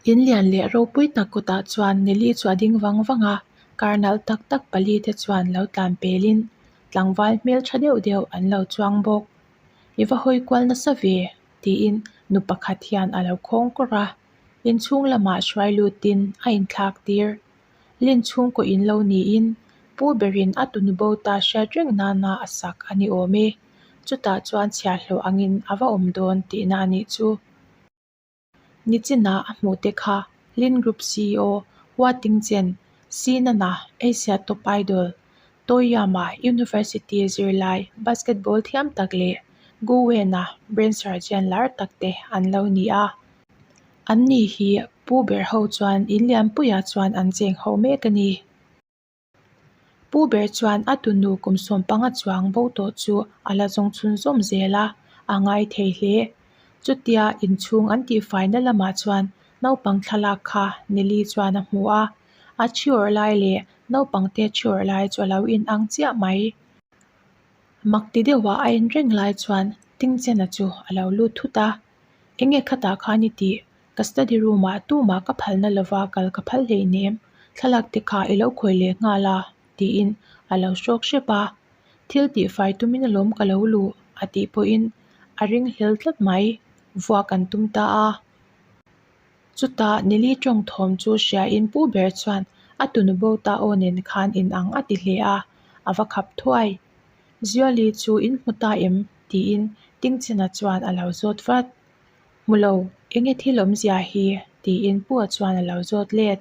In lian leh ropui tak kawtah chuan Nelly chu a ding vang vang a, car nalh tak tak pali te chuan lo tlan pelin tlangval hmeltha deuh deuh an lo chuang bawk. I va hawi kual nasa ve tiin nu pakhat hian a lo khawng kawrh a, inchhung lamah hruai lutin a inthlak tir. Lin chhungkaw in lo niin pu berin a tunu bo ta hriat reng nana a sak a ni awm e. Chutah chuan chhiahhlawh angin a va awm dawn tihna a nih chu. Nichinah a hmuh te kha Lin Group ceo Hua Tingchen, Sinana Asia Top Idol, Toyama University zirlai basketball thiam tak leh Gu Wen-a brain surgeon lar tak te an lo ni a. An ni hi Pu ber ho chuan in lianpuiah chuan an cheng ho mek a ni. Pu ber chuan a tunu kum sawmpanga chuang bo tawh chu a la zawng chhunzawm zel a, a ngai thei hle. Chutia inchhung an tihfaina lamah chuan naupang thlalak kha Nelly chuan a hmu a, a thi awrh lai leh naupangte thi awrh lai chu a lo inang chiah mai. Mak ti deuhah a en reng lai chuan Tingchena chu a lo lut thut a, Enge khatah khan i tih? Ka study room ah tumah ka phalna lova kal ka phal hleinem, thlalak te kha i lo khawi leh nghal a tiin a lo hrawk hrep a. Thil tihfai tumin alawm ka lo luh a tih pawhin a ring hlel tlat mai, vuak an tum ta a. Chutah Nili tawng thawm chu hriain pu ber chuan a tunu bo ta aw nen khan inang a ti hle a, a va khap thuai. Ziali chu in hmu ta em? tiin Tingchena chuan a lo zawt vat. Hmu lo, enge thil awmzia hi? tiin Pua chuan a lo zawt let.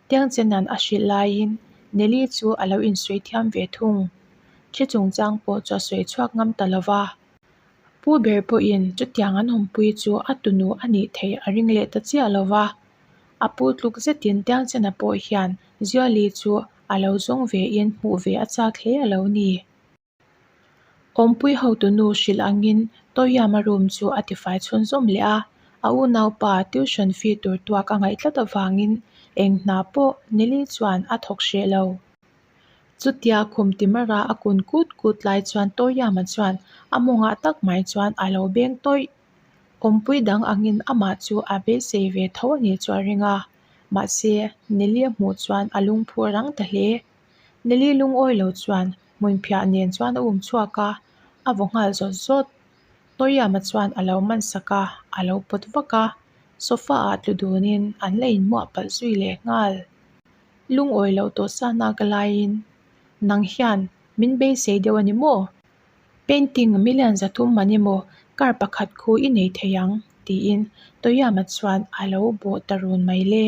Tiangchena'n a hrilh laiin Nelly chu a lo insawi thiam ve thung. Thi chungchang pawh chu a sawi chhuak ngam ta lo va. Pu ber pawhin chutiang an awmpui chu a tunu a nih theih a ring leh ta chiah lo va. A pu tluk zetin Tiangchena pawh hian Ziali chu a lo zawng vein hmuh ve a chak hle a lo ni. Awmpui hotunu hrilh angin Toyama room chu a tifai chhunzawm leh a, a unaupa tuition fee tur tuak a ngaih tlat avangin eng hna pawh Nelly chuan a thawk hreh lo. Chutia khum timara a kun kut kut lai chuan Toyama chuan a mawngah tak mai chuan a lo beng tawih. Awmpui dang angin amah chu a beisei ve tho a nih chu a ring a, mahse Nelly a hmuh chuan a lungphu a rang ta hle. Nelly lungawi lo chuan Hmunphiah nen chuan a um chhuak a, a vaw nghal zawt zawt. Toyama chuan a lo man sak a, a lo pawt vak a, sofa ah tlu dunin an la inmuah palh zui leh nghal. Lungawi loh tawh sa nak a laiin, Nang hian min beisei deuh a ni maw? Painting million 300 man emaw car pakhat khu i nei thei ang, tiin Toyama chuan a lo bawh ta run mai le.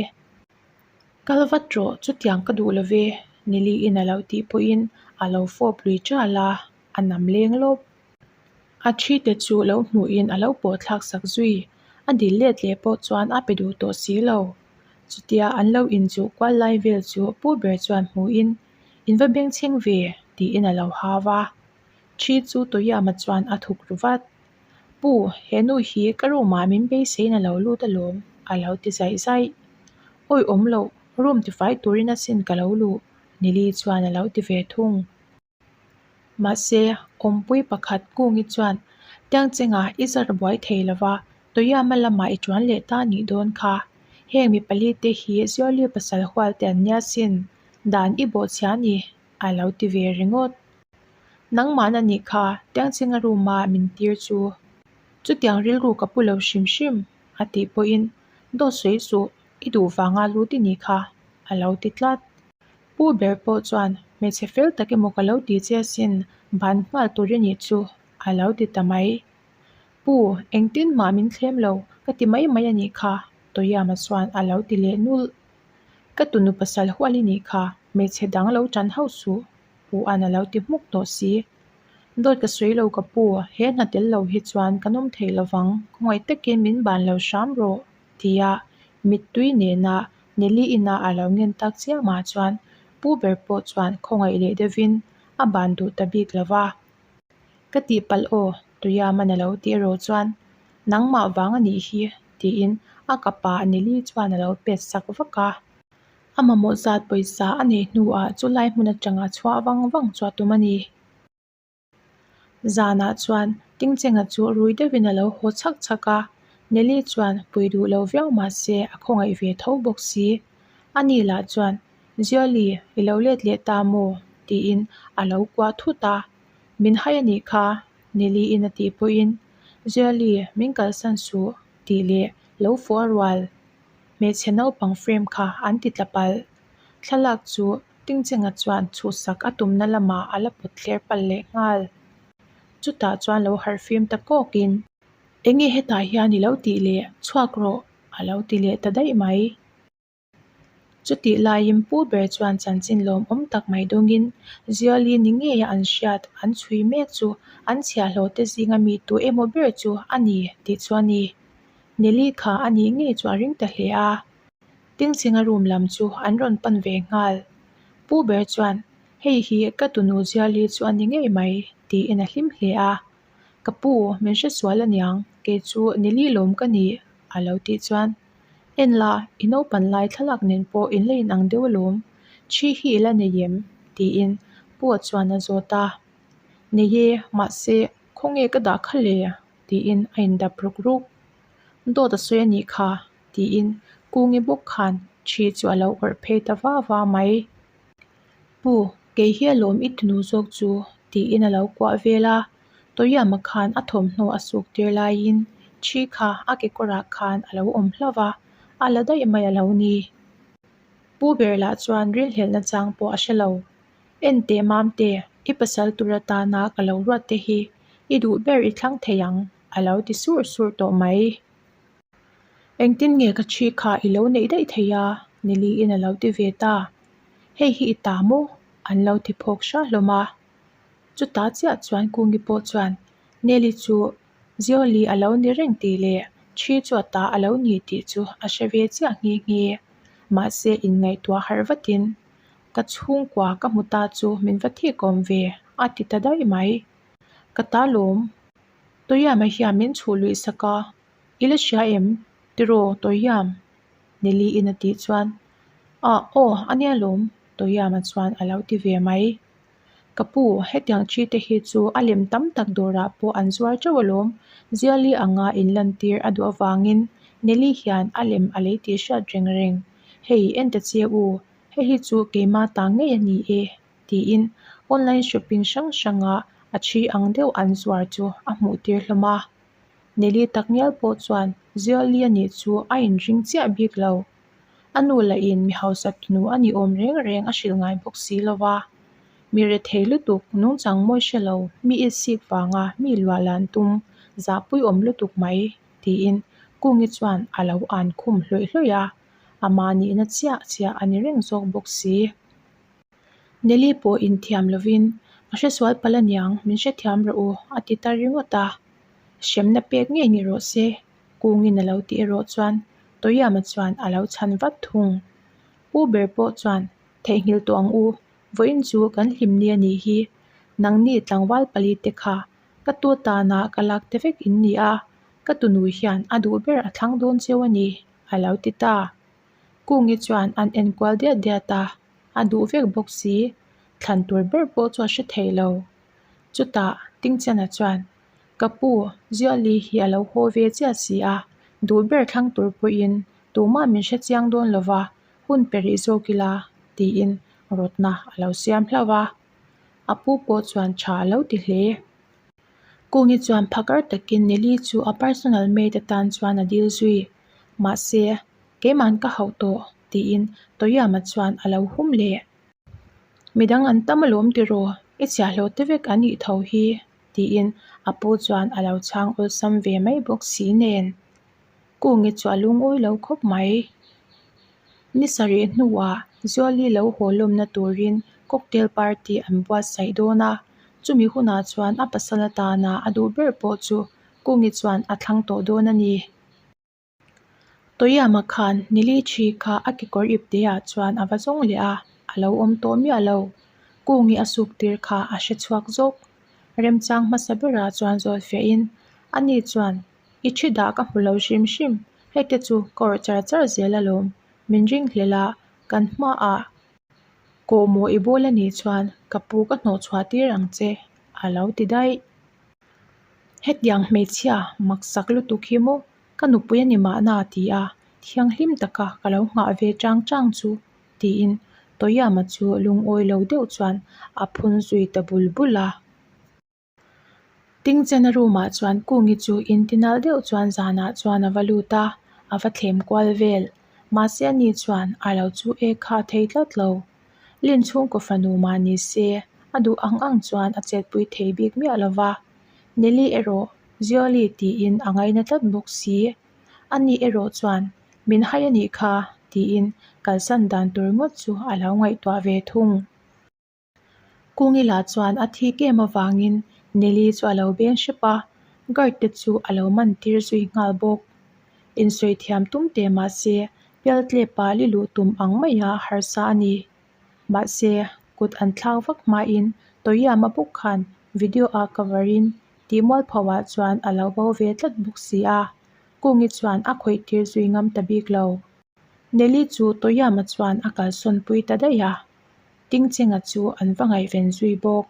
Kal vat rawh, chutiang ka duh lo ve, Nili-in a lo tih pawhin a lo fawp lui ṭal a, a nam leng lawp. A ṭhi te chu lo hmuhin a lo pawh thlak sak zui, a dil let leh pawh chuan a pe duh tawh si lo. Chutia an lo inchuh kual lai vel chu pu ber chuan hmuhin, In va bengchheng ve, tiin a lo hau a. Ṭhi chu Toyama chuan a thuk ru vat. Pu, he nu hi ka room ah min beiseiin a lo lut alawm, a lo ti zaih zaih. Awi awm loh, room tifai turin asin ka lo luh, Nili chuan a lo ti ve thung. Mahse, awmpui pakhat Kungi chuan, Tiangchenga i zar buai thei lova, Toyama lamah i tuan leh ta nih dawn kha. Heng mi pali te hi Zioli pasal hual te an nia sin, dan i bawhchhia ni, a lo ti ve ringawt. Nangmahna nih kha Tiangchenga room a min tir chu. Chutiang rilru ka pu lo hrim hrim, a tih pawhin, Dawt sawi suh, i duh vanga lut i nih kha, a lo ti tlat. Pu ber pawh chuan, Hmeichhe fel tak emaw ka lo ti che asin, ban nghal tur i nih chu, a lo ti ta mai. Pu, engtin mah min thlem lo, ka ti mai mai a nih kha, Toyama chuan a lo ti leh nulh. Ka tunu pasal hual i nih kha, hmeichhe dang lo tan hauh suh, Pu an a lo ti hmuk tawh si. Dawt ka sawi lo ka pu, he hna tel lo hi chuan kan awm thei lovang, khawngaih takin min ban lo hram rawh, tia mittui nena Nelly ina a lo ngen tak chiamah chuan pu ber pawh chuan khawngaih leh deuhin a ban duh ta bik lo va. Ka tihpalh aw, tuia man a lo ti erawh chuan nangmah vang a nih hi, tiin a kapa Nelly chuan a lo pet sak vak a. A mamawh zat pawisa a neih hnuah chu lai hmun atanga chhuah vang vang chu a tum a ni. Zanah chuan Tingchenga chu rui deuhin a lo haw chhak chhak a. Nelly chuan pui duh lo viau mah se a khawngaih ve tho bawk si. Ani lah chuan, Ziali, i lo let leh ta maw? tiin a lo kuah thut a. Min hai a nih kha, Nelly-in a tih pawhin, Ziali, min kalsan suh, tih leh lo fawh a rual. Hmeichhe naupang frame kha an ti tla palh. Thlalak chu Tingchenga chuan chhuhsak a tumna lamah a la pawt thler palh leh nghal. Chutah chuan lo harh fim ta kawkin, Enge hetah hian i lo tih leh chhuak rawh a lo ti leh ta daih mai. Chutih laiin pu ber chuan chanchin lawmawm tak mai dawngin Ziali ni ngeia an hriat an chhui mek chu an chhiahhlawh te zinga mi tu emaw ber chu a ni tih chu a ni. Nelly kha a nih ngei chu a ring ta hle a. Tingchinga room lam chu an rawn pan ve nghal. Pu ber chuan, Hei hi ka tunu Ziali chu a ni ngei mai, tiin a hlim hle a. Ka pu, min hre sual aniang, kei chu Nelly lawm ka ni, a lo tih chuan, En la, i naupan lai thlalak nen pawh in la inang deuh alawm, thi hi i la nei em? tiin Pu a chuan a zawt a. Nei e, mahse, khawnge ka dah kha le? tiin a indap ruk ruk. Dawt a sawi a nih kha, tiin Kungi bawk khan thi chu a lo awrh phei ta va va mai. Pu, kei hi alawm i tunu zawk chu, tiin a lo kuah vel a. Toyama khan a thawmhnaw a suk tir laiin thi kha a kekawrah khan a lo awm hlauh va, a la daih mai a lo ni. Pu ber lah chuan rilhelhna chang pawh a hre lo. Enteh Mamte, i pasal tur atana ka lo ruat te hi i duh ber i thlang thei ang, a lo ti sur sur tawh mai. Engtin nge ka thi kha i lo neih daih thei a? Niliin a lo ti ve ta. Hei hi i ta maw? An lo ti phawk hra hlawm a. Chutah chiah chuan Kungi pawh chuan Nelly chu Zioli a lo ni reng tih leh thi chu a ta a lo ni tih chu a hre ve chiah nghe nghe. Mahse inngaihtuah harh vatin ka chhungkua ka hmu ta chu min va thik awm ve a ti ta daih mai. Ka ta lawm. Toyama hian min chhuh luih sak a, I la hria em? Tiraw Toyam? Nelly in a tih chuan Ah aw a nia lawm Toyama chuan a lo ti ve mai. Ka pu, hetiang thi te hi chu a lem tam tak dawrah pawh an zuar teuh alawm. Ziali anga inlantir a duh avangin Nelly hian a lem a lei tih hriat reng reng. Hei, en ta che u, hei hi chu keima ta ngei a ni e, tiin online shopping hrang hranga a thi ang deuh an zuar chu a hmuh tir hlawm a. Nelly takngial pawh chuan Ziali a nih chu a inring chiah bik lo. A nu lahin mi hausa tunu a ni awm reng reng a hrilh ngai bawk si lo va. Mi rethei lutuk, nungchang mawi hre lo, mi i sik vanga mi luah lan tum, zahpui awm lutuk mai, tiin Kungi chuan a lo an khum hlawih hlawih a, amah nihna chiah chiah a ni reng zawk bawk si. Nelly pawh inthiam lovin, Ka hresual palh aniang, min hrethiam rawh u, a ti ta ringawt a. Hremna pek ngei ni rawh se, Kungin a lo tih erawh chuan Toyama chuan a lo chhan vat thung. Pu ber pawh chuan, Theihnghilh tawh ang u, vawiin chu kan hlim ni a nih hi. Nangni tlangval pali te kha ka tu tana ka lak te vek in ni a, ka tunu hian a duh ber a thlang dawn cheu a ni, a lo ti ta. Kungi chuan an enkual diat diat a, a duh vek bawk si, thlan tur ber pawh chu a hre thei lo. Chutah Tingchena chuan, Ka pu, Ziali hi a lo haw ve chiah si a, duh ber thlang tur pawhin tumah min hre chiang dawn lo va, hun pe rih zawk ila, tiin rawtna a lo siam hlauh a. A pu pawh chuan tha a lo ti hle. Kungi chuan phakar takin Nelly chu a personal maid atan chuan a dil zui. Mahse, keiman ka hauh tawh, tiin Toyama chuan a lo hum leh. Midang an tam alawm tiraw, i chhiahhlawh te vek an nih tho hi, tiin a pu chuan a lo chhang awlsam ve mai bawk si nen. Kungi chu a lungawi lo khawp mai. Ni sarih hnuah Zuali lo haw lawmna turin cocktail party an buatsaih dawn a, chumi hunah chuan a pasal atana a duh ber pawh chu Kungi chuan a thlang tawh dawn a ni. Toyama khan Nili thi kha a kekawr ipte ah chuan a va zawng leh a, a lo awm tawh miah lo. Kungi a suk tir kha a hre chhuak zawk. Remchang hmasa berah chuan zawl fiahin, Ani chuan, I thi dah ka hmu lo hrim hrim, hei te chu ka awrh char char zel alawm, min ring hlel a, kan hmaah kawhmawh i bawl anih chuan ka pu ka hnawh chhuah tir ang che, a lo ti daih. Hetiang hmeichhia maksak lutuk hi maw? Ka nupui a ni mahna ti a, thianghlim taka ka lo nghah ve chang chang chu, tiin Toyama chu lungawi lo deuh chuan a phun zui ta bul bul a. Tingchena room ah chuan Kungi chu intinal deuh chuan zanah chuan a va lut a, a va thlem kual vel. Mahse ani chuan a lo chu e kha thei tlat lo. Lin chhungkaw fanu mah ni se, a duh ang ang chuan a chetpui thei bik miah lo va. Nelly erawh Zioli tiin a ngaina tlat bawk si. Ani erawh chuan, Min hai a nih kha, tiin kalsan dan tur ngawt chu a lo ngaihtuah ve thung. Kungila chuan a thik em avangin Nelly chu a lo beng hrep a, guard te chu a lo man tir zui nghal bawk. Insawi thiam tum teh mahse pialtlepa li luh tum ang maia harsa a ni. Mahse, kut an thlak vak hmain Toyama bawk khan video a cover in tih mualpho ah chuan a lo bo ve tlat bawk si a, Kungi chuan a khawih tir zui ngam ta bik lo. Nelly chu Toyama chuan a kalsawn pui ta daih a. Tingchenga chu an va ngaihven zui bawk.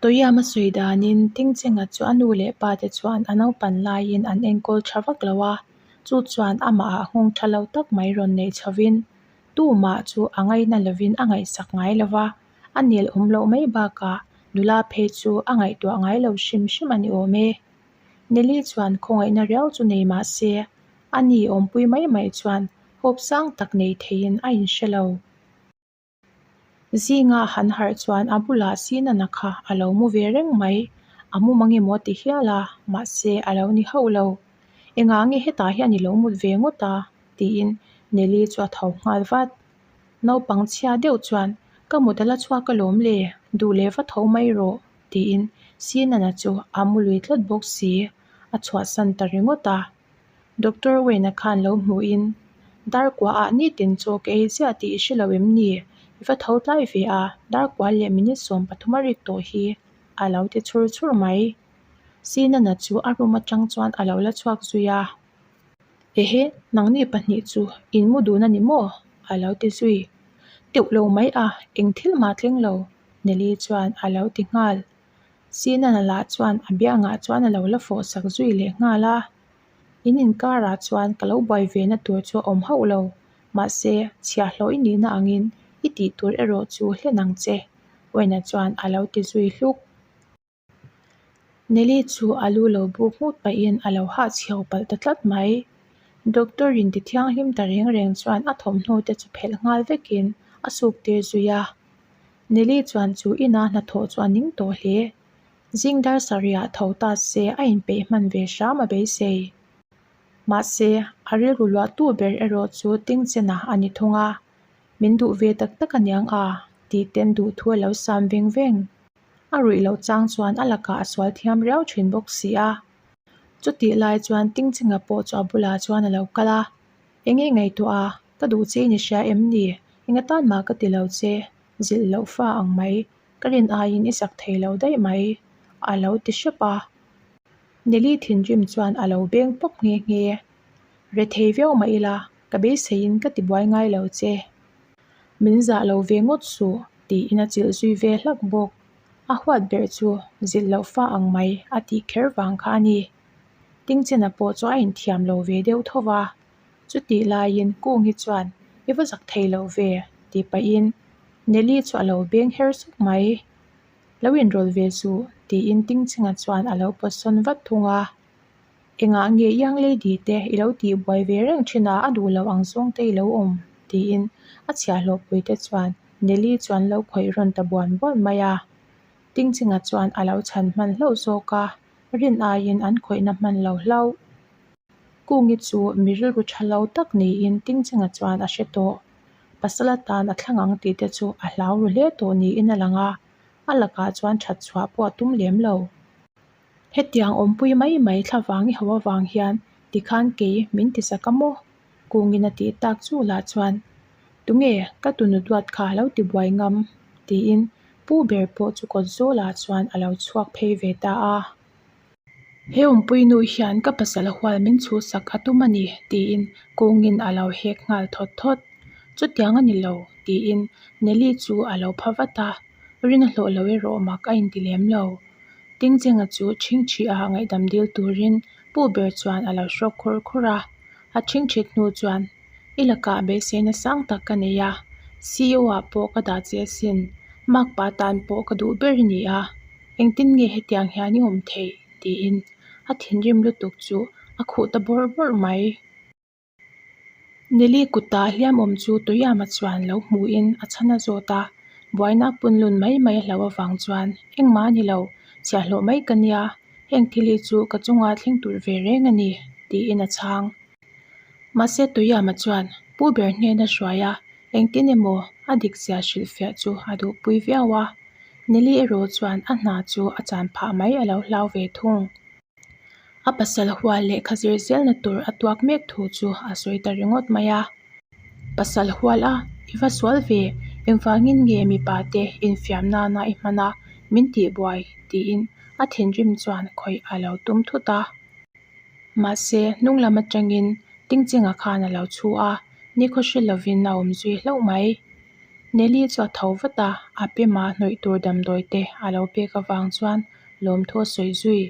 Toyama sawi danin Tingchenga chu a nu leh pa te chuan a naupan laiin an enkawl tha vak lo a, chu chuan amahah nghawng tha lo tak mai rawn neih chhovin tumah chu a ngaina lovin a ngaihsak ngai lo va, a nel awm loh mai bakah nula phei chu a ngaihtuah ngai lo hrim hrim a ni awm e. Nelly chuan khawngaihna riau chu nei mah se, a ni awmpui mai mai chuan hope sang tak nei theiin a inhre lo. Zinga han harh chuan a bulah Sinana kha a lo mu ve reng mai. A mu mang emaw ti hial a, mahse a lo ni hauh lo. Engah nge hetah hian i lo mut ve ngawt a? tiin Nelly chu a tho nghal vat. Naupang chhia deuh chuan, Ka mut a la chhuak alawm le, duh leh va tho mai rawh, tiin Sinana chu a mu lui tlat bawk si, a chhuahsan ta ringawt a. Doctor Wayne-a khan lo hmuhin, Darkuaah nitin chaw ka ei ziah tih i hre lo em ni? I va tho tlai ve a, Darkua leh minute 13 a rik tawh hi, a lo ti chhur chhur mai. Sinana chu a room atang chuan a lo la chhuak zui a. Ehe, nangni pahnih chu in mu dun a ni maw? a lo ti zui. Teuh lo mai a, eng thil mah thleng lo, Nelly chuan a lo ti nghal. Sinana lah chuan a biangah chuan a lo la fawh sak zui leh nghal a. In inkarah chuan ka lo buai ve na tur chu a awm hauh lo, mahse chhiahhlawh i nihna angin i tih tur erawh chu hlen ang che, Wayne-a chuan a lo ti zui hluk. Nelly chu a lu lo buk nghut pahin a lo hahchhiau palh ta tlat mai. Doctor in ti thianghlim ta reng reng chuan a thawmhnaw te chu phelh nghal vekin a suk tir zui a. Nelly chuan chu ina hnathawh chu a ning tawh hle. Zing dar sarihah tho ta se a inpeih hman ve hram a beisei. Mahse, a rilru luahtu ber erawh chu Tingchena a ni thung a. Min duh ve tak tak aniang a, tih ten duhthu a lo sam veng veng. A ruih loh chang chuan a lakah a sual thiam riau thin bawk si a. Chutih lai chuan Tingchinga pawh chu a bulah chuan a lo kal a, Eng nge ngaihtuah a, ka duh che i ni hria em ni? Eng atan mah ka ti lo che, zilh loh fa ang mai, ka rin aiin i sak thei lo daih mai, a lo ti hrep a. Nelly thinrim chuan a lo beng pawp nghe nghe. Rethei viau mah ila, ka beiseiin ka ti buai ngai lo che. Min zah lo ve ngawt suh, tiin a chilh zui ve hlak bawk. A huat ber chu zilh loh fa ang mai a tih kher vang kha a ni. Tingchena pawh chu a inthiam lo ve deuh tho va. Chutih laiin Kungi chuan, I va zak thei lo ve, tih pahin Nelly chu a lo beng her suk mai. Lo inrawlh ve suh, tiin Tingchenga chuan a lo pawtsawn vat thung a. Engah nge young lady te i lo tih buai ve reng thin a, a duh loh ang zawng te i lo awm? tiin a chhiahhlawhpui te chuan Nelly chuan lo khawih rawn ta buan buan mai a. Tingchinga chuan a lo chhan hman hlauh zawk a, rin aiin an khawihna hman lo hlauh. Kungi chu mi rilru tha lo tak niin Tingchinga chuan a hre tawh. Pasal atan a thlang ang tih te chu a hlau ru hle tawh niin a lang a, a lakah chuan that chhuah pawh a tum lem lo. Hetiang awmpui mai mai thlavang i ho avang hian tikhan kei min ti sak a maw? Kungin a tih tak chu lah chuan, Tunge ka tunu duat kha lo ti buai ngam? tiin pu ber pawh chu kawt zawlah chuan a lo chhuak phei ve ta a. He awmpui nu hian ka pasal hual min chhuhsak a tum a ni tiin Kungin a lo hek nghal thawt thawt. Chutiang a ni lo tiin Nelly chu a lo pha vat a, rin a hlawh lo erawh mak a inti lem lo. Tingchenga chu chhingchhih ah ngaihdam dil turin Pu ber chuan a lo hrawk khur khur a. A ṭhingṭhit hnu chuan, I lakah beiseina sang tak ka nei a, CEO ah pawh ka dah che asin, makpa tan pawh ka duh ber i ni a, engtin nge hetiang hian i awm theih? tiin a thinrim lutuk chu a khuh ta bawrh bawrh mai. Nelly kutah hliam awm chu Toyama chuan lo hmuhin a chhan a zawt a, buaina a punlun mai mai a hlauh avang chuan engmah a ni lo, chhiahhlawh mai ka nia, heng thil hi chu ka chunga thleng tur ve reng a ni, tiin a chhang. Mahse Toyama chuan pu ber hnena hruai a, engtin emaw a dik zia hrilhfiah chu a duhpui viau a, Nelly erawh chuan a hna chu a chan phah mai a lo hlau ve thung. A pasal hual lehkha zir zelna tur a tuak mek thu chu a sawi ta ringawt mai a. Pasal hual a, i va sual ve, engvangin nge mipa te infiam nana i hman a, min tih buai tiin a thinrim chuan khawih a lo tum thut a. Mahse, hnung lam atangin Tingchinga khan a lo chhu a, nikhaw hre lovin a awm zui hlauh mai. Nelly chu a tho vat a, a pema hnawih tur damdawi te a lo pek avang chuan lawmthu a sawi zui.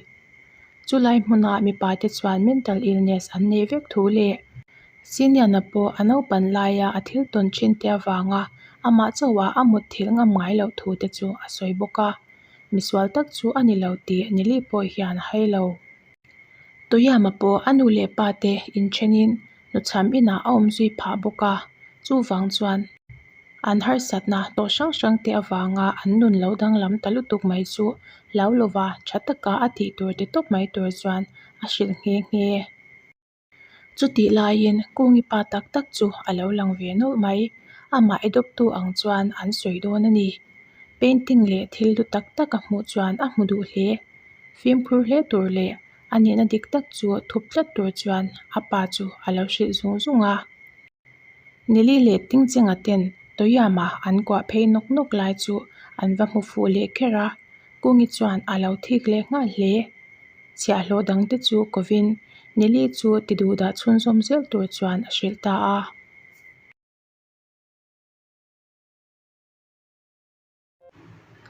Chulai hmunah mipa te chuan mental illness an nei vek thu leh Siniana pawh a naupan laia a thil tawn thin te avanga amah chauhah a mut thilh ngam ngai loh thu te chu a sawi bawk a. Misual tak chu a ni lo tih Nelly pawh hian a hai lo. Toyama pawh a nu leh pa te inthenin hnuchham inah a awm zui phah bawk a, chuvang chuan an harsatna tawh hrang hrang te avanga an nun lo danglam ta lutuk mai chu hlau lova tha taka a tih tur ti tawp mai tur chuan a hrilh nghe nghe. Chutih laiin Kungi pa tak tak chu a lo lang ve nawlh mai, amah edawptu ang chuan an sawi dawn a ni. Painting leh thil hlu tak tak a hmuh chuan a hmu duh hle. Fimkhur hle tur leh a nihna dik tak chu thup tlat tur chuan a pa chu a lo hrilh zung zung a. Nili leh Tingchenga ten Toyama an kuah phei nawk nawk lai chu an va hmu fuh leh kher a, Kungi chuan a lo thik leh nghal hle. Chhiahhlawh dangte chu kovin Nili chu ti duhdah chhunzawm zel tur chuan a hrilh ta a.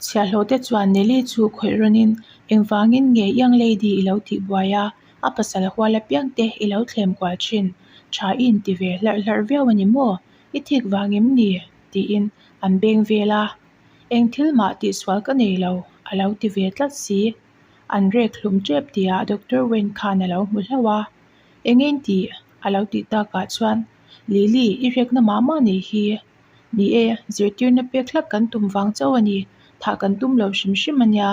Chhiahhlawhte chuan Nelly chu khawih rawnin, Engvangin nge young lady i lo tih buai a, a pasal hual apiang te i lo thlem kual thin, tha i inti ve hlarh hlarh viau a ni maw? I thik vang em ni? tiin an beng vel a. Eng thil mah tihsual ka nei lo, a lo ti ve tlat si. An rek hlum tep tihah Doctor Wayne khan a lo hmu hlauh a. Eng in tih? a lo tih takah chuan, Lily, i rekna mah mah nei hi. Ni e, zirtirna pek hlak kan tum vang chauh a ni, thah kan tum lo hrim hrim a nia,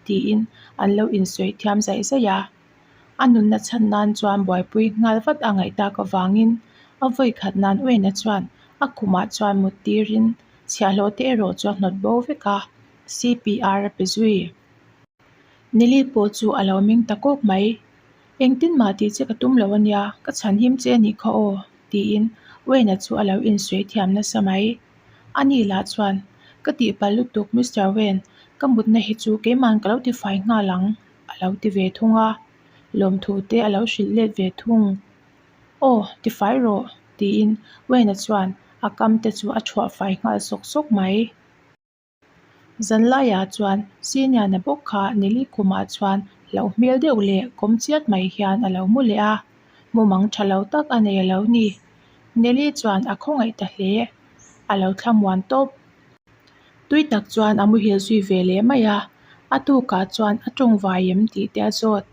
tiin an lo insawi thiam zaih zaih a. A nunna chhan nan chuan buaipui nghal vat a ngaih tak avangin a vawi khat nan Wayne-a chuan a khumah chuan mut tirin chhiahhlawh te erawh chu a hnawt bo vek a, CPR a pe zui. Nelly pawh chu a lo meng ta kawk mai. Engtin mah tih che ka tum lo a nia, ka chhan him che a nih kha aw, tiin Wayne-a chu a lo insawi thiam nasa mai. Ani lah chuan, Ka tihpalh lutuk Mister Wayne, ka mutna hi chu keima'n ka lo tifai nghal ang, a lo ti ve thung a. Lawmthu te a lo hrilh let ve thung. Aw, tifai rawh, tiin Wayne-a chuan a kam te chu a chhuah fai nghal sawk sawk mai. Zanlaiah chuan Siniana bawk kha Nili khumah chuan hlauh hmel deuh leh kawm chiat mai hian a lo mu leh a, mumang tha lo tak a nei a lo ni. Nili chuan a khawngaih ta hle, a lo thlamuan tawp. Tui tak chuan a muhil zui ve leh mai a, a tukah chuan a tawng vai em tih te a zawt.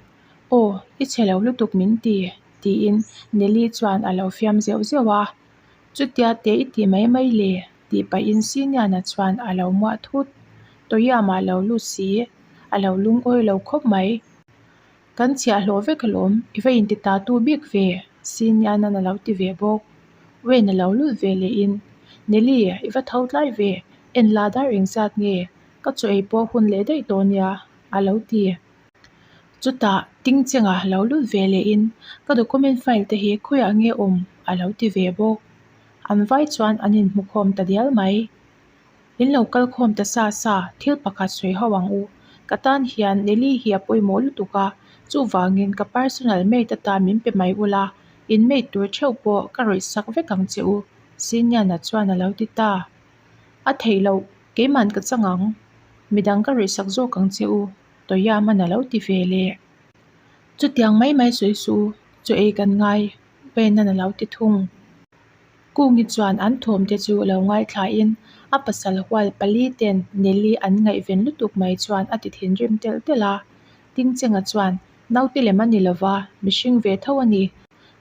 Aw, i chhe lo lutuk min ti, tiin Nili chuan a lo fiam zeuh zeuh a. Chutia te i ti mai mai le, tih pahin Siniana chuan a lo muah thut. Toyama lo lut si, a lo lungawi lo khawp mai. Kan chhiahhlawh vek alawm, i va inti ta tu bik ve, Siniana'n a lo ti ve bawk. Wayne a lo lut ve lehin, Nelly, i va tho tlai ve, en la dar engzat nge, ka chaw ei pawh hun leh daih tawh nia, a lo ti. Chutah Tingchenga lo lut ve lehin ka document file te hi khawiah nge awm a lo ti ve bawk. An vai chuan an inhmukhawm ta dial mai. In lo kal khawm ta sa sa thil pakhat sawi ho ang u. Ka tan hian Nelly hi a pawimawh lutuk a, chuvangin ka personal maid atan min pe mai ula, in maid tur theuh pawh ka rawih sak vek ang che u, Siniana chuan a lo ti ta. A theih loh, keiman ka chang ang. Midang ka rawih sak zawk ang che u. Toyama na lo ti ve le. Chutiang mai mai sawi suh u, chaw ei kan ngai, Wayne-a'n a lo ti thung. Kungi chuan an thawmte chu lo ngaithlain a pasal hual pali ten Nelly an ngaihven lutuk mai chuan a ti thinrim telh telh a. Tingchenga chuan, Naute lem a ni lova, mihring ve tho a ni.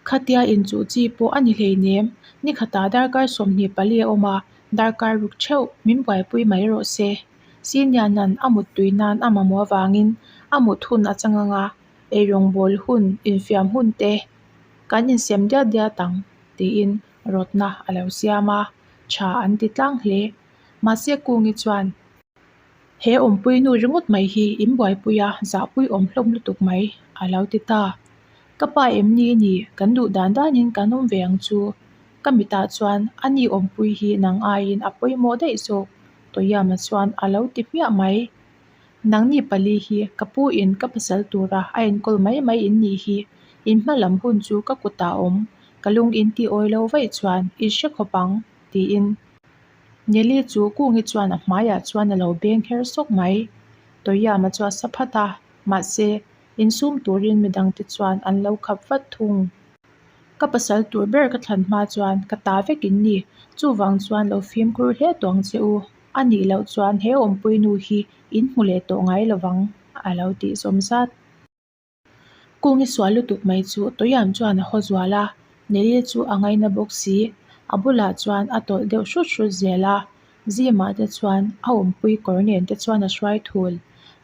Khatia inchuh chi pawh a ni hleinem, nikhatah darkar 24 a awm a, darkar ruk theuh min buaipui mai rawh se. Sinianan a muttui nan a mamawh avangin a mut hun a chang ang a, eirawngbawl hun, infiam hun te kan insem diat diat ang tiin rawtna a lo siam a, tha an ti tlang hle. Mahse Kungi chuan he awmpui nu ringawt mai hi in buaipui a, zahpui awm hlawm lutuk mai a lo ti ta. Ka pa em ni ni, kan duh dan danin kan awm ve ang chu. Ka mitah chuan a ni awmpui hi nang aiin a pawimawh daih zawk, Toyama chuan a lo ti hmiah mai. Nangni pali hi ka pu in ka pasal tura a enkawl mai mai in nih hi, in hma lam hun chu ka kutah a awm, ka lung in ti awi lo vaih chuan in hre khawp ang, tiin Nelly chu Kungi chuan a hmaiah chuan a lo beng her sawk mai. Toyama chu a sa phat a, mahse, insum turin midangte chuan an lo khap vat thung. Ka pasal tur ber ka thlan hma chuan ka ta vek in ni, chuvang chuan lo fimkhur hle tawh ang che u. A nih loh chuan he awmpui nu hi in hmu leh tawh ngai lo vang, a lo tih zawm zat. Kungi sual lutuk mai chu Toyam chuan a haw zual a, Nelly chu a ngaina bawk si. A bulah chuan a tawlh deuh hrut hrut zel a, Zimah te chuan a awmpui kawr nen te chuan a hruai thul.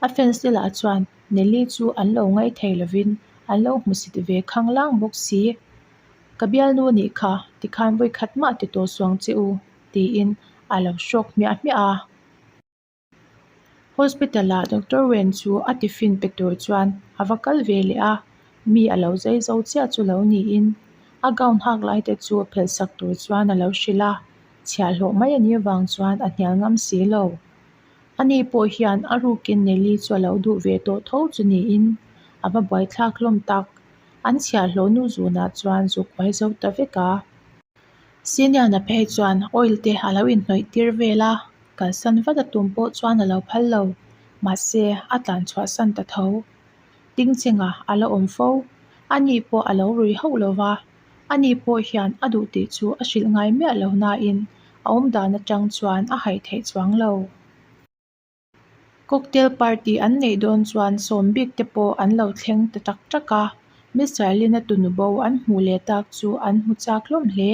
A fans te lah chuan Nelly chu an lo ngaih thei lovin an lo hmusit ve khanglang bawk si. Ka bialnu nih kha, tikhan vawikhat mah ti tawh suang che u, tiin a lo hrawk hmiah hmiah a. Hospital ah Doctor Wen chu a tiffin pe tur chuan a va kal ve leh a, mi a lo zai zo chiah chu lo niin a gown hak lai te chu phelh sak tur chuan a lo hrilh a, chhiahhlawh mai a nih avang chuan a hnial ngam si lo. Ani pawh hian a rukin Nelly chu a lo duh ve tawh tho chu niin a va buaithlak hlawm tak. An chhiahhlawh nu zunah chuan zuk uai zo ta vek a. Siniana phei chuan oil te a lo inhnawih tir vel a, kalsan vat a tum pawh chuan a lo phal lo. Mahse, a tlan chhuahsan ta tho. Tingchenga a la awm fo. Ani pawh a lo rui hauh lo va, ani pawh hian a duh tih chu a hrilh ngai miah lo nain a awmdan atang chuan a haih theih chuang lo. Cocktail party an neih dawn chuan sawm bik te pawh an lo thleng ta tak tak a, Mister Lin-a tunu bo an hmuh leh tak chu an hmu chak hlawm hle.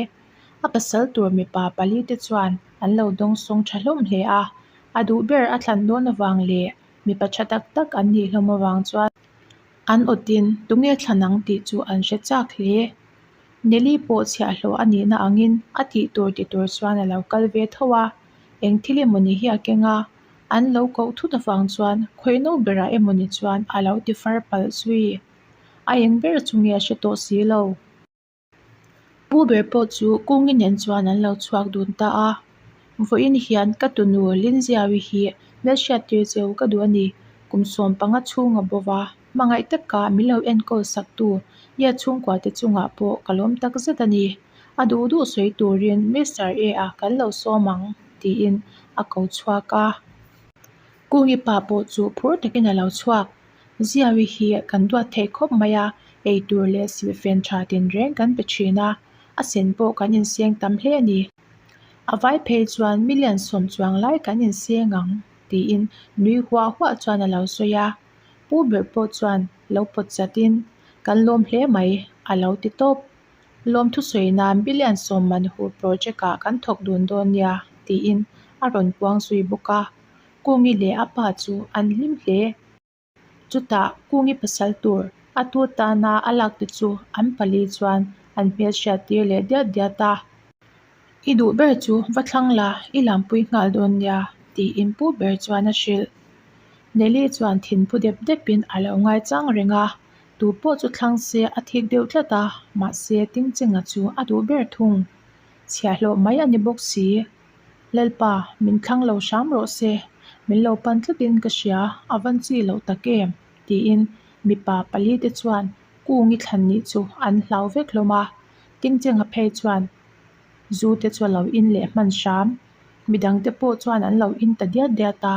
A pasal tur mipa pali te chuan an lo dawngsawng tha hlawm hle a, a duh ber a thlan dawn avang leh mipa tha tak tak an nih hlawm avang chuan an awtin tunge thlan ang tih chu an hre chak hle. Nelly pawh chhiahhlawh a nihna angin a tih tur ti tur chuan a lo kal ve tho a. Eng thil emawni hi a keng a, an lo koh thut avang chuan khawihno berah emawni chuan a lo ti far palh zui. A eng ber chu nge a hre tawh si lo. Pu ber pawh chu Kungi nen chuan an lo chhuak dun ta a. Vawiin hian ka tunu Linziawi hi hmelhriat tir cheu ka duh a ni. Kum 15 chhung a bo va, hmangaih taka min lo enkawl sak tu Ye chhungkua te chungah pawh ka lawm tak zet a ni. A duh duh sawi turin Mister A-a kan lo sawm ang, tiin a ko chhuak a. Kungi pa pawh chu phur takin a lo chhuak. Ziawi hi kan duat theih khawp mai a, ei tur leh silhfen tha tinreng kan pe thin a, a sen pawh kan inseng tam hle a ni. A vai phei chuan million sawm chuang lai kan inseng ang, tiin nui huah huah chuan a lo sawi a. Pu ber pawh chuan lo pawt chatin, Kan lawm hle mai, a lo ti tawp. Lawmthu sawi nan billion sawm man hu project ah kan thawk dun dawn nia, tiin a rawn puang zui bawk a. Kungi leh a pa chu an hlim hle. Chutah Kungi pasal tur a tu tana a lak te chu an pali chuan an hmelhriat tir leh diat diat a. I duh ber chu va thlang la, i lampui nghal dawn nia, tiin pu ber chuan a hrilh. Nelly chuan thinphu dep depin a lo ngaichang reng a, tu pawh chu thlang se a thik deuh tlat a, mahse Tingchenga chu a duh ber thung. Chhiahhlawh mai a ni bawk si. Lalpa, min thlang lo hram rawh se, min lo pan tlatin ka hria, a van chi loh tak em? tiin mipa pali te chuan Kungi thlan nih chu an hlau vek hlawm a, Tingchenga phei chuan zu te chu a lo in leh hman hram. Midang te pawh chuan an lo in ta diat diat a,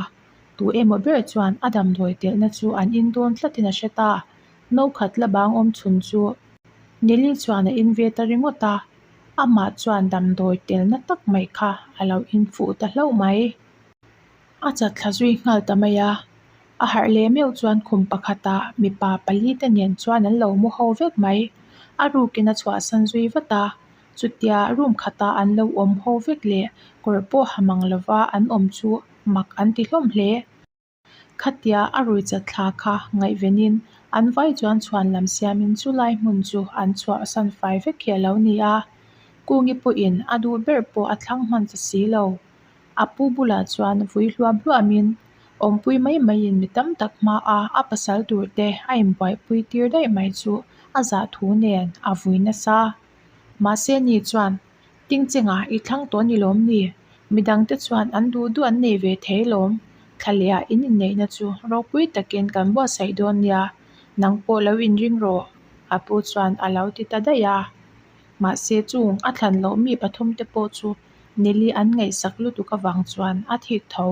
tu emaw ber chuan a damdawi telhna chu an in dawn tlatin a hre ta. No khat la bang awm chhun chu Nelly chuan a in ve ta ringawt a, amah chuan damdawi telna tak mai kha a lo in fuh ta hlauh mai. A chat thla zui nghal ta mai a, a harh leh meuh chuan khum pakhatah mipa pali te nen chuan an lo mu ho vek mai. A rukin a chhuahsan zui vat a, chutia room khata an lo awm ho vek leh kawr pawh ha mang lova an awm chu mak an ti hlawm hle. Khatia a rui chat thla kha ngaihvenin an vai chuan chhuan lam siamin chu lai hmun chu an chhuahsan fai vek hi a lo ni a. Kungi pawhin a duh ber pawh a thlang hman ta si lo. A pu bulah chuan vui hluam hluamin awmpui mai maiin mi tam tak hmaa a pasal tur te a inbuaipui tir daih mai chu a zah thu nen a vui nasa. Mahse ni chuan Tingchengah i thlang tawh ni lawm ni? Midangte chuan an duh duh an nei ve thei lawm. Thlalehah in inneihna chu ropui takin kan buatsaih dawn nia, nang pawh lo inring rawh, a pu chuan a lo ti ta daih a. Mahse chung a thlan loh mi pathumte pawh chu Nelly an ngaihsak lutuk avang chuan a thik tho.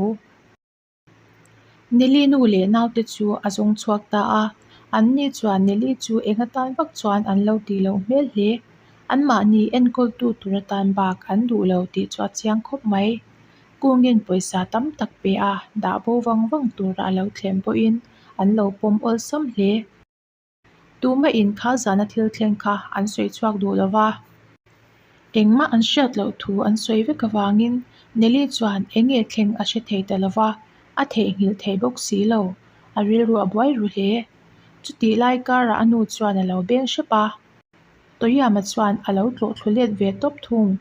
Nelly nu leh naute chu a zawng chhuak ta a, anni chuan Nelly chu eng atan vak chuan an lo tih loh hmel hle. Anmahni enkawltu tur atan bak an duh lo tih chu a chiang khawp mai. Kungin pawisa tam tak pe a, dah bo vang vang tura a lo thlem pawhin an lo pawm awlsam hle. Tuma in kha zana thil thleng kha an sawi chhuak duh lo va, engmah an hriat loh thu an sawi vek avangin Nelly chuan eng nge thleng a hre thei ta lo va, a theihnghilh thei bawk si lo, a rilru a buai ru hle. Chutih lai karah a nu chuan a lo beng hrep a, Toyama chuan a lo tlawh thlu let ve tawp thung.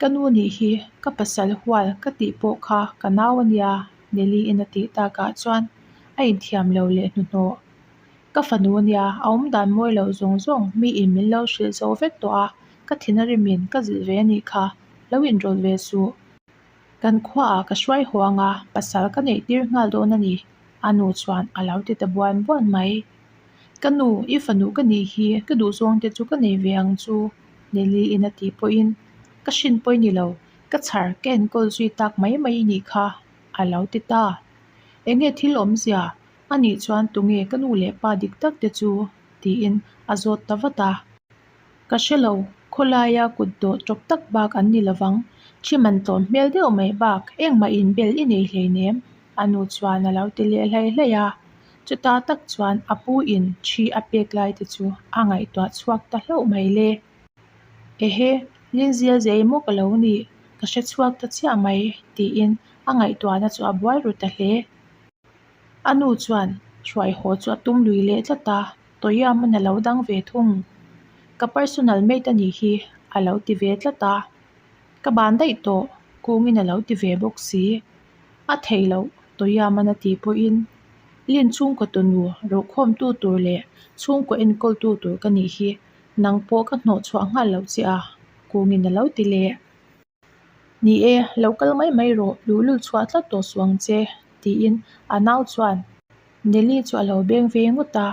Ka nu nih hi ka pasal hual ka tih pawh kha ka nau a nia, Nelly in a tih takah chuan a inthiam lo leh hnuhnawh. Ka fanu nia, a awm dan mawi loh zawng zawng mi in min lo hrilh zo vek tawh a, ka thin a rimin ka zilh ve a nih kha, lo inrawlh ve suh. Kan khuaah ka hruai haw ang a, pasal ka neih tir nghal dawn a ni, a nu chuan a lo ti ta buan buan mai. Ka nu, i fanu ka nih hi, ka duhzawng te chu ka nei ve ang chu, Nelly in a tih pawhin, Ka hrin pawi ni lo, ka chhar ka enkawl zui tak mai mai i nih kha, a lo ti ta. Enge thil awmzia? A nih chuan tunge ka nu leh pa dik tak te chu? tiin a zawt ta vat a. Ka hre lo, khawlaia kut dawh tawp tak bak an ni lovang, thi man tlawm hmel deuh mai bak engmah inbel i nei hleinem, a nu chuan a lo ti leh hlai hlai a. Chuta tak chuan a pu in thi a pek lai te chu a ngaihtuah chhuak ta hlauh mai le. Ehe, Linzia zei maw ka lo nih, ka hre chhuak ta chiah mai, tiin a ngaihtuahna chu a buai ru ta hle. A nu chuan hruai haw chu a tum lui leh tlat a, Toyama-n a lo dang ve thung. Ka personal maid a nih hi a lo ti ve tlat a, ka ban daih tawh kungin a lo ti ve bawk si. A theih loh Toyama-n a tih pawhin Lin chhungkaw tunu ruhkhawmtu tur leh chhungkaw enkawltu tur ka nih hi nang pawh ka hnawh chhuah nghal loh che a kungin a lo ti leh. Ni e, lo kal mai mai rawh, luhlul chhuah tlat tawh suh ang che, tiin a nau chuan Nelly chu a lo beng ve ngawt a,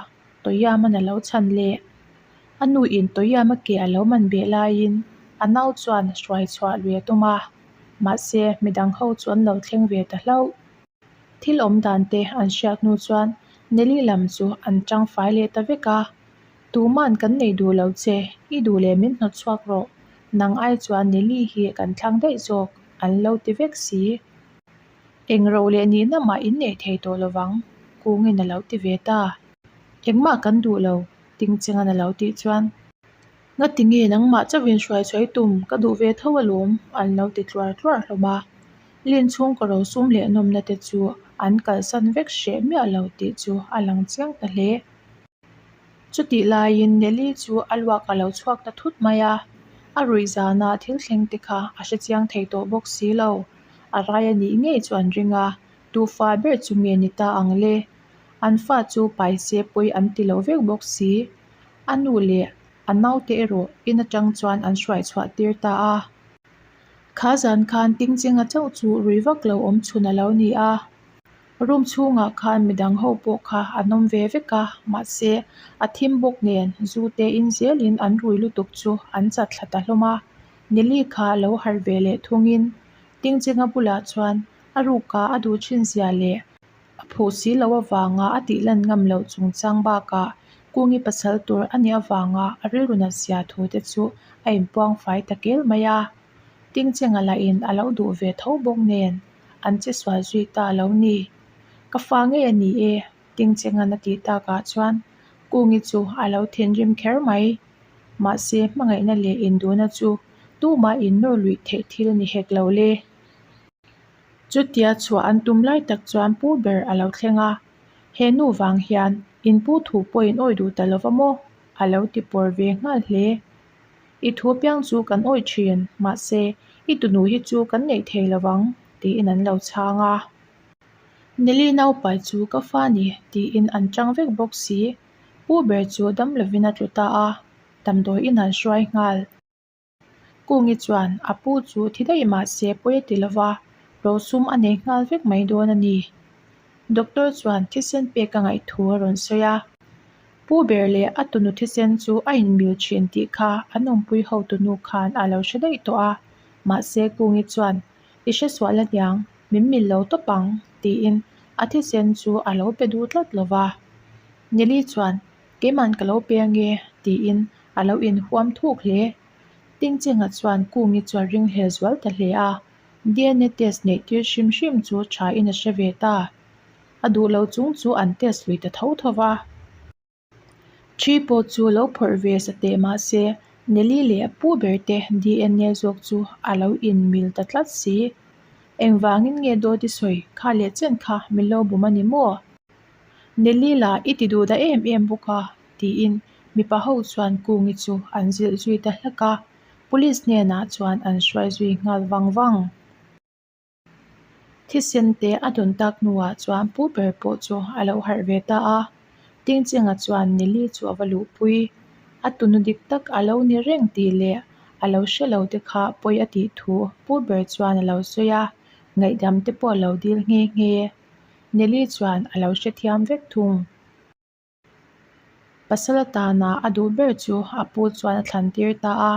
Toyama-n a lo chhan leh. A nuin Toyama ke a lo man beh laiin a nau chuan hruai chhuah lui a tum a, mahse midang ho chu an lo thleng ve ta hlauh. Thil awm dan te an hriat hnu chuan Nelly lam chu an tang fai leh ta vek a, Tuman kan nei duh lo che, i duh leh min hnawt chhuak rawh, nang ai chuan Nelly hi kan thlang daih zawk, an lo ti vek si. Eng ro leh nihna mah in nei thei tawh lovang, Kungin a lo ti ve ta. Engmah kan duh lo, Tingchengan a lo tih chuan. Ngati nge nangmah chauhin hruai chhuai tum ka duh ve tho alawm, an lo ti tluar tluar hlawm a. Lin chhungkaw rosum leh nawmna te chu an kalsan vek hreh miah lo tih chu a lang chiang ta hle. Chutih laiin Nelly chu a luak a lo chhuak ta thut mai a, a ruih zana thil thleng te kha a hre chiang thei tawh bawk si lo. A rai a nih ngei chu an ring a, tu fa ber chu nge ni ta ang le? An fa chu pai se pawi an ti lo vek bawk si. A nu leh a naute erawh in atang chuan an hruai chhuah tir ta a. Kha zan khan Tingchenga chauh chu rui vak lo awm chhun a lo ni a. Room chhungah khan midang ho pawh kha an awm ve vek a, mahse a thim bawk nen zu te in zelin an rui lutuk chu an chat thla ta hlawm a. Nelly kha lo harh ve leh thungin Tingchenga bulah chuan a ruka a duh thin zia leh a phuh si loh avanga a tih lan ngam loh chungchang bakah. Kungi pasal tur a nih avanga a rilru nat zia thu te chu a inpuang fai ta kel mai a. Tingchenga lahin a lo duh ve tho bawk nen an che sual zui ta lo ni. Ka fa ngei a ni e, Tingchenga'n a tih takah chuan Kungi chu a lo thinrim kher mai. Mahse hmangaihna leh induhna chu tumah innawr luih theih thil ni hek lo le. Chutia chhuah an tum lai tak chuan pu ber a lo thleng a, He nu vang hian in pu thu pawh in awih duh ta lova maw? a lo ti pawr ve nghal hle. I thu piang chu kan awih thin, mahse i tunu hi chu kan neih thei lo vang, tiin an lo chhang a. Nelly naupai chu ka fa ni, tiin an chang vek bawk si. Pu ber chu dam lovin a tlu ta a, damdawiin an hruai nghal. Kungi chuan a pu chu thi daih mah se pawi a ti lo va, rosum a nei nghal vek mai dawn a ni. Doctor chuan thisen pek a ngaih thu a rawn sawi a. Pu ber leh a tunu thisen chu a inmil thin tih kha an awmpui hotunu khan a lo hre daih tawh a, mahse Kungi chuan I hre sual aniang, min mil lo tawp ang, tiin a thisen chu a lo pe duh tlat lo va. Nelly chuan Keiman ka lo pe ange, tiin a lo inhuam thuk hle. Tingchenga chuan Kungi chu a ringhlel zual ta hle a, DNA test neih tir hrim hrim chu thain a hre ve ta. A duh lo chung chu an test lui ta tho tho va. Thi pawh chu lo phawrh ve sa teh mah se, Nelly leh a pu ber te DNA zawk chu a lo inmil ta tlat si. Engvangin nge dawt i sawi kha leh chen kha min lo bum a ni maw? Nelly lah i ti duh dah em em bawk a, tiin mipa ho chuan Kungi chu an zilh zui ta hlak a, Police hnenah chuan an hruai zui nghal vang vang. Thisen te a dawn tak hnuah chuan pu ber pawh chu a lo harh ve ta a, Tingchenga chuan Nelly chu a va luhpui. A tunu dik tak a lo ni reng tih leh a lo hre lo te kha pawi a tih thu pu ber chuan a lo sawi a, ngaihdam te pawh a lo dil nghe nghe. Nelly chuan a lo hrethiam vek thung. Pasal atana a duh ber chu a pu chuan a thlan tir ta a,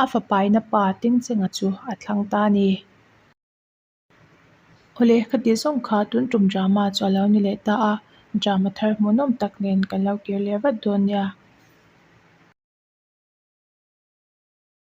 a fapaina pa Tingchenga chu a thlang ta a ni. Awle, ka tih zawng kha tun tum drama chu a lo ni leh ta a, drama thar hmuhnawm tak nen kan lo kir leh vat dawn nia.